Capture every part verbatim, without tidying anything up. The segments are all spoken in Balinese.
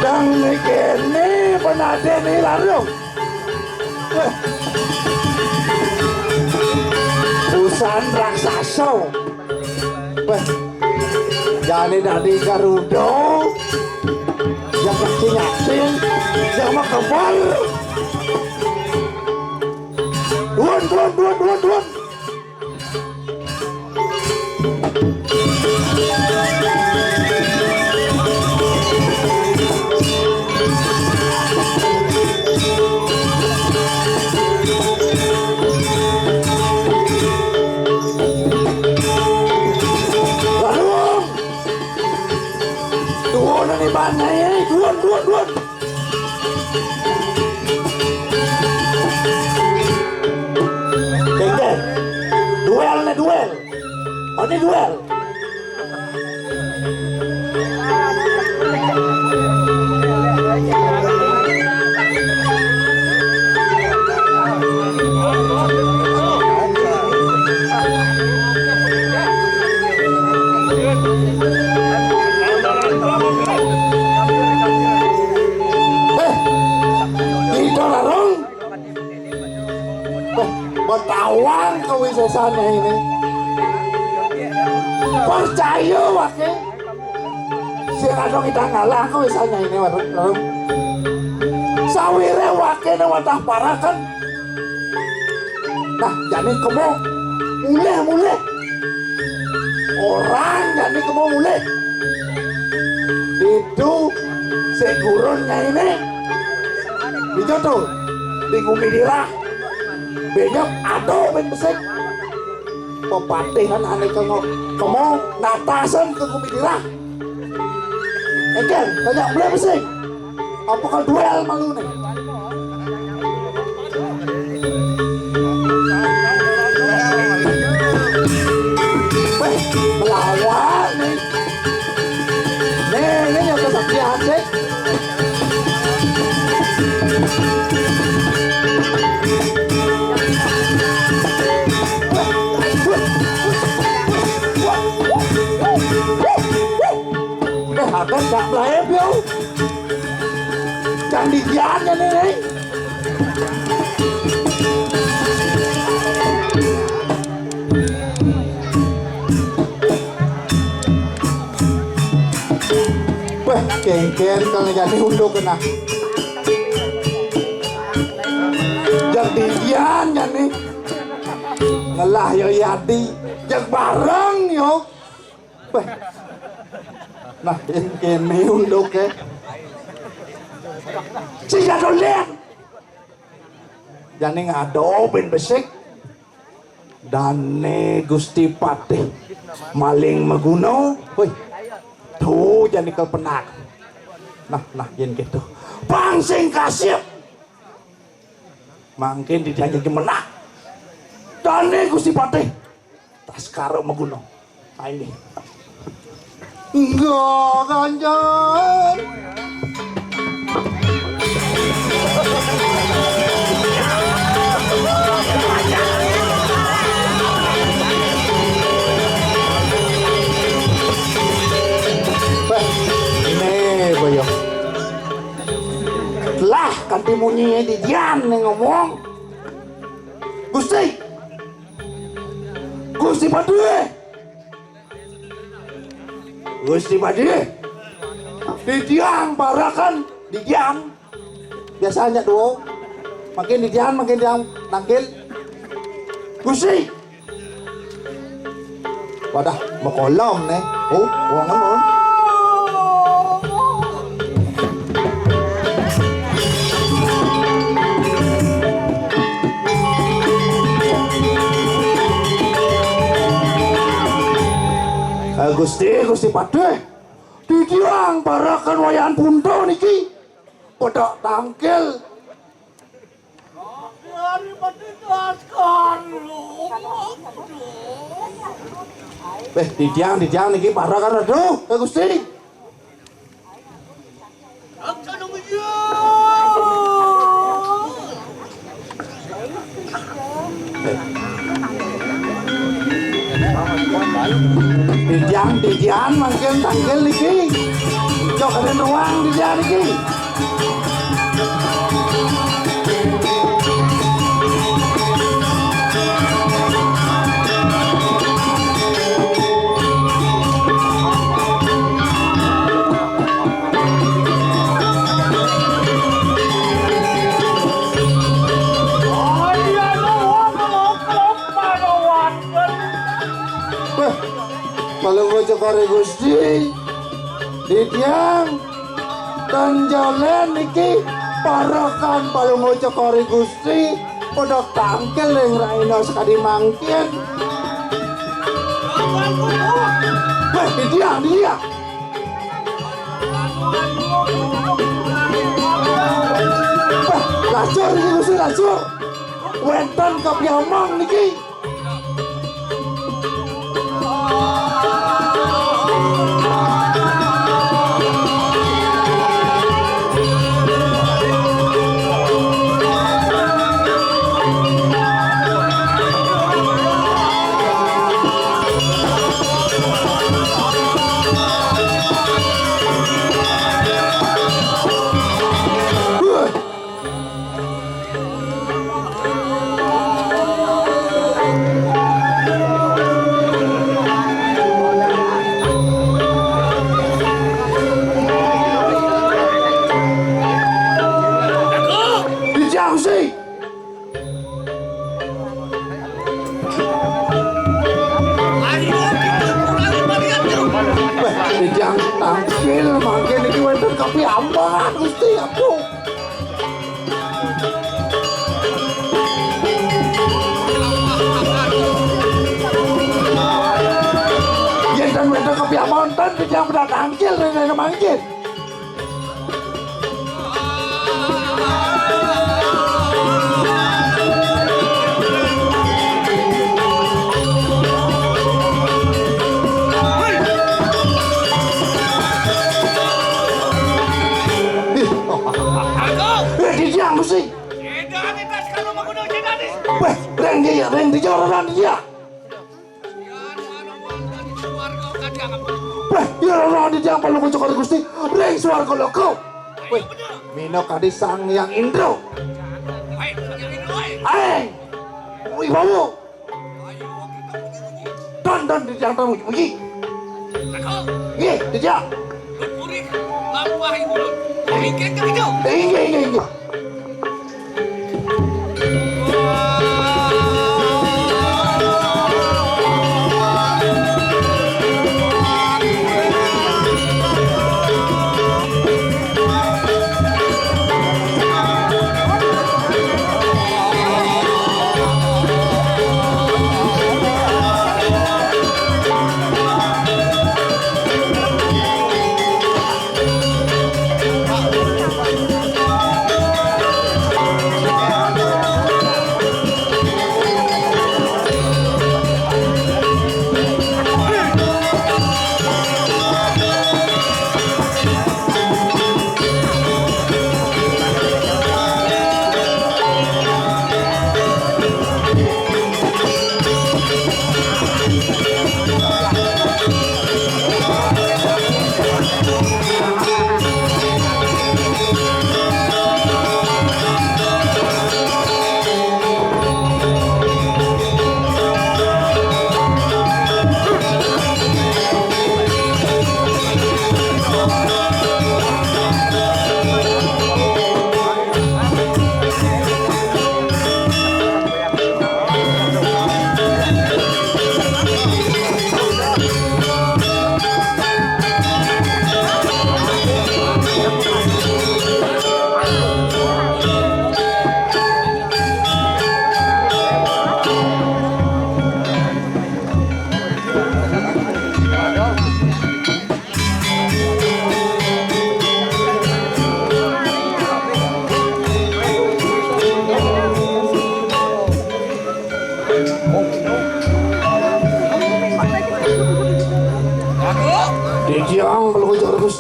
Dang né kéné penadené larung. Wéh. Usan raksasa. Wéh. Jani dadi Garuda. Yang kacing-kacing. Yang makebar. Duun, duun, duun, duun, duun. Larung. Duun, ini banyak ini. Duun, duun, duun. Kéngkén. Duel né, duel. Ini duel. Eh, kita larung. Wah, betawang kawisésané ini. Percaya waké. Sing ada kita ngalah kawisésané ini, warung. Sawiré waké né wadah parakan. Nah, jani kemo mulih-mulih. Orang jani kemo mulih. Ditu si gurun nyainé. Ditu tuh, di Gumidirah. Bényak ada bén besik. Pepatihan ané kemo, kemo natasan ka Gumidirah. Éngkén, tanya mulih besik. Apa ka duel malu né? Wéh, melawan né. Né, né, nyata sakti hati. Eh, akan gak melayu, yo. Jangan didian ya, né. Wéh, kéngkén kalau jani unduk kena. Jangan didian ya, né. Ngelah yo yadi. Jangan bareng yo. Wéh. Nah, kéné unduké. Sing ado liat. Jani ngado bén besik. Dané Gusti Patih maling maguna. Woi. Tuh, jani kepenak. Nah, nah, yén gitu. Pang sing kasih. Mangkin didian jani menang. Dané Gusti Patih. Taskara maguna. Nah, ini. Enggak, ganjar. Wéh, ini boyo. Lah, kanti munyi didian né ngomong. Gusti. Gusti Patih. Gusti Patih. Didian barakan, didian. Biasanya duo. Makin didian, makin didian nangkil. Gusti. Wadah, mau kolom né. Oh, wong ngono. Gusti, Gusti Patih. Titiang parekan Wayan Punta niki. Pedhak tangkil. Eh, titiang, titiang niki parekan, aduh, eh, Gusti. Titiang, titiang mangkin tangkil niki. Cok, ada ruang titiang niki. Wah, Palungguh Cokor I Gusti. Titiang tan jalen niki parekan Palungguh Cokor I Gusti, pedhak tangkil ring rahina sakadi mangkin. Wah, titiang, titiang. Wah, lacur niki, Gusti, lacur. Wénten kapiambang niki. Dijauh sih. Wah, titiang tangkil mangkin niki wénten kapiambang, Gusti, aduh. Yén tan wénten kapiambang, tan titiang pada tangkil ring rahina mangkin. Eh, titiang Gusti. Wéh, ring dija, ring dija, ring dija. Wéh, ya Allah, titiang Palungguh Cokor I Gusti, ring swarga loka. Wéh, minakadi Sang Hyang Indra. Aéng, wibawa. Tan, tan, titiang tan muji-muji. Nggih, titiang. Inggih, inggih, inggih.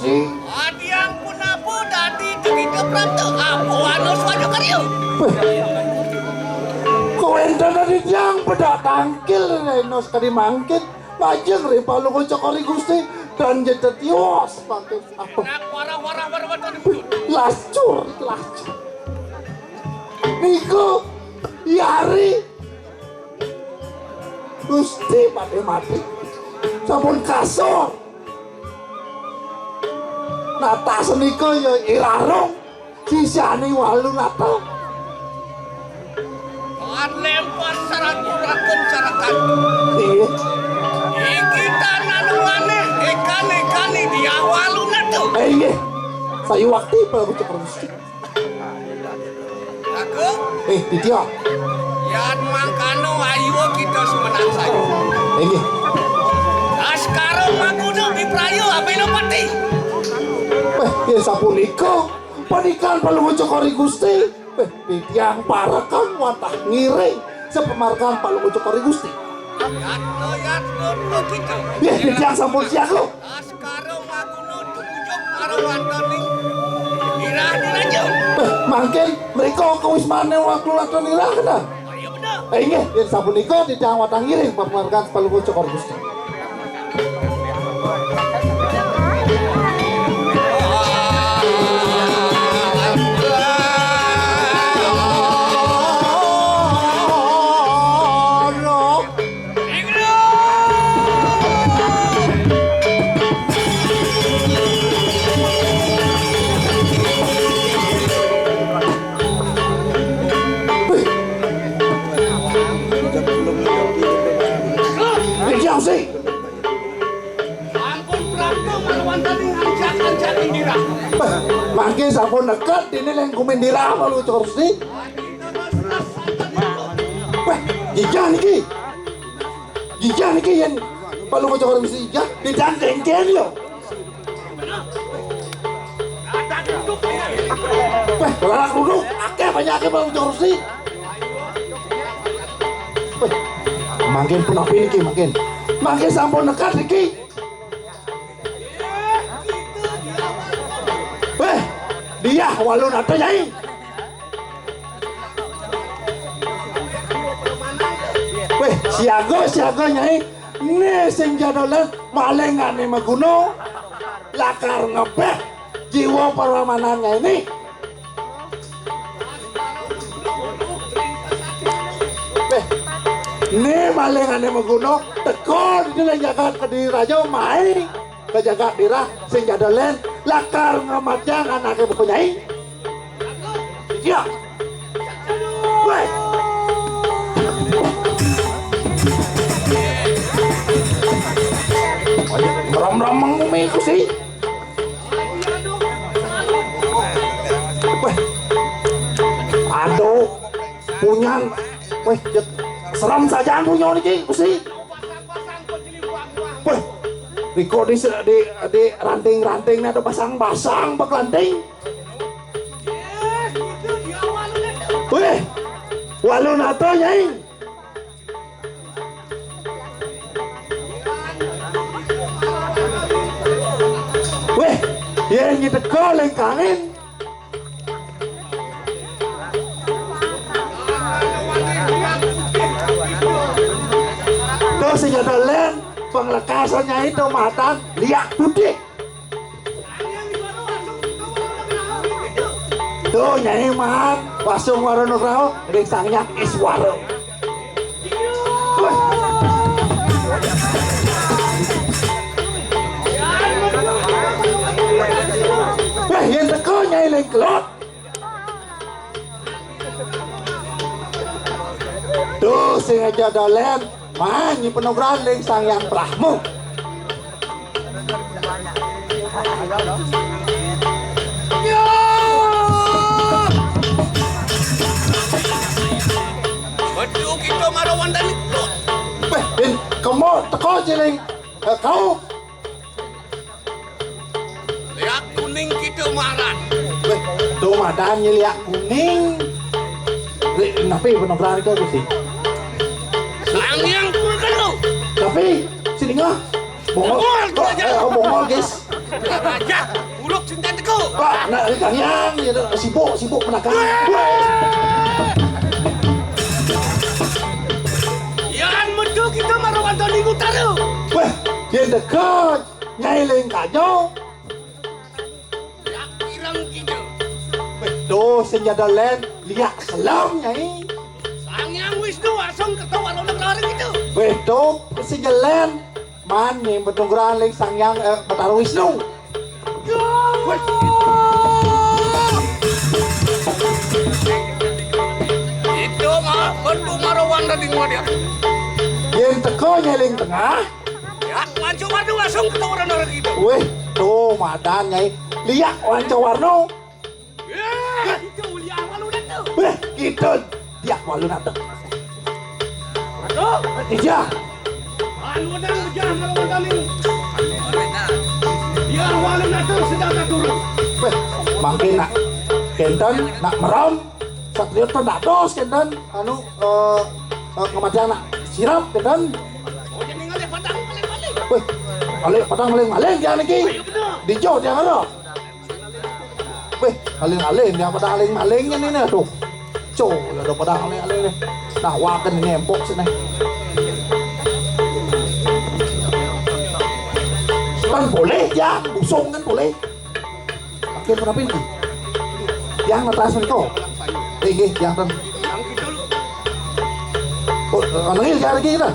Adiang punapa dadi tegita prapta? Apa anu swaja karya? Wéh. Kawéntenan titiang pedak tangkil Eno sakadi mangkin, majeng ring Palungguh Cokor I Gusti, tan ja tetios mangkin. Apa? Enak warah-warah warwatan. Lacur, lacur. Niku, yari. Gusti Patih Mati. Sampun kasor. Nata senika ya I Rarung, sisiané Walunata. Pan lempar sarat urakan sarekan. Inggih. Iki tan anu maneh, ikan-ikane dia Walunata. Eh, inggih. Sayuwakti Palungguh Cokor Gusti. Aku? Eh, titiang. Yan mangkana ayua kita sumenang saja. Inggih. Askara maguna bipraya abena pati. Wéh, yén sapunika, panikan Palungguh Cokor I Gusti. Wéh, titiang parekan wantah ngiring sapamargan Palungguh Cokor I Gusti. Yatna, yatna, kita. Yéh, titiang sampun siaga. Askara maguna tumujuk para wantane. Irah diraja. Béh, mangkin mrika kawismané waktu latan irah, nah. Ayo, bener. Eh, inggih, yén sapunika titiang wantah ngiring pamargan Palungguh Cokor Gusti. Ampun prapta marwantaning ancak-ancak indira. Mangkin sampun neked dini ring kumin dirah malu corsi. Wéh, gigah niki. Gigah niki yén Palungguh Cokor Gusti gigah, didang kéngkén yo. Wéh, ora duduk, akéh banyaké Palungguh Cokor Gusti. Wéh, mangkin punapi niki mangkin. Mangkin sampun neked niki. Wéh, diah Walunata, Nyai. Wéh, siaga, siaga, Nyai. Né sing ja dolen malingané maguna lakar ngebéh jiwa paramanan Nyainé. Béh, né malingané maguna teka dini ring jagat Kediri Raja, mai ka jagat dirah sing ja dolen lakar ngamatiang anaké buka, Nyai. Iya. Wéh. Ayo, meram-meram mengumi ku sih. Wéh. Aduh, punyan. Wéh, serem saja punyan niki, Gusti. Wéh, riko di, di, di ranting-ranting ada basang-basang bak ranting. Wéh, Walunata, Nyai. Wéh, yén nyai teka ling kangin. Tuh sing ja dolen, panglekasan Nyai tuh matan liak putih. Tuh, Nyai maan pasung wara nugraha ring Sang Hyang Iswara. Wéh. Wéh, yén teka Nyai ling kelod. Tuh, sing ja dolen. Manyi panugrahan ring Sang Hyang Brahma. Ya! Betul kita mara wantah niki. Béh, bin, kemo teka ciling. Eh, kau. Liak kuning kita maran. Wéh, to madan nyai liak kuning. Lé, napi panugrahan nika, Gusti? Sang Hyang Purkelo. Tapi, sini ngah. Bongol. Bongol, eh, oh, bongol, guys. Aja, buruk cinta teko. Wah, nak ikan yang ya, sibuk, sibuk menakan. Wah. Yan metu kita marawan Tony Utara. Wah, yang dekat, nyai lengkanya. Ya, irang kita. Wah, tuh senjata len, liak selam nyai. Sang Yang Wisnu asung ketawa orang kita. Wah, tuh senjata len. Man ni betunggeran ling Sang Yang, eh, Betara Wisnu. Itu mah bentuk marawan tadi ngua dia. Yang teko nyeling tengah. Ya, mancu madu langsung ke orang orang itu. Weh, tuh madan nyai. Liak wanca warno. Ya, itu ulian malu dah tu. Weh, gitu. Dia malu nak tu. Aduh. Ija. Anu dah ujah malu kami. Dia malu nak tu sedang tak turun. Weh, makin nak kenten, nak meram. Satria tu nak dos kenten. Anu, eh, eh, kematian nak sirap kenten. Oh, jadi ngalih padang paling-paling. Weh, ngalih padang paling-paling dia niki. Ayo benar. Dijo dia ngarah. Weh, aling-aling, dia pada aling-aling ini nih, aduh. Cok, ya udah pada aling-aling nih. Nah, wakan ini empok sini. Kan boleh, ya, busung kan boleh. Pakai berapa ini? Yang atas mereka. Eh, eh, yang kan. Oh, nengil ya lagi kita.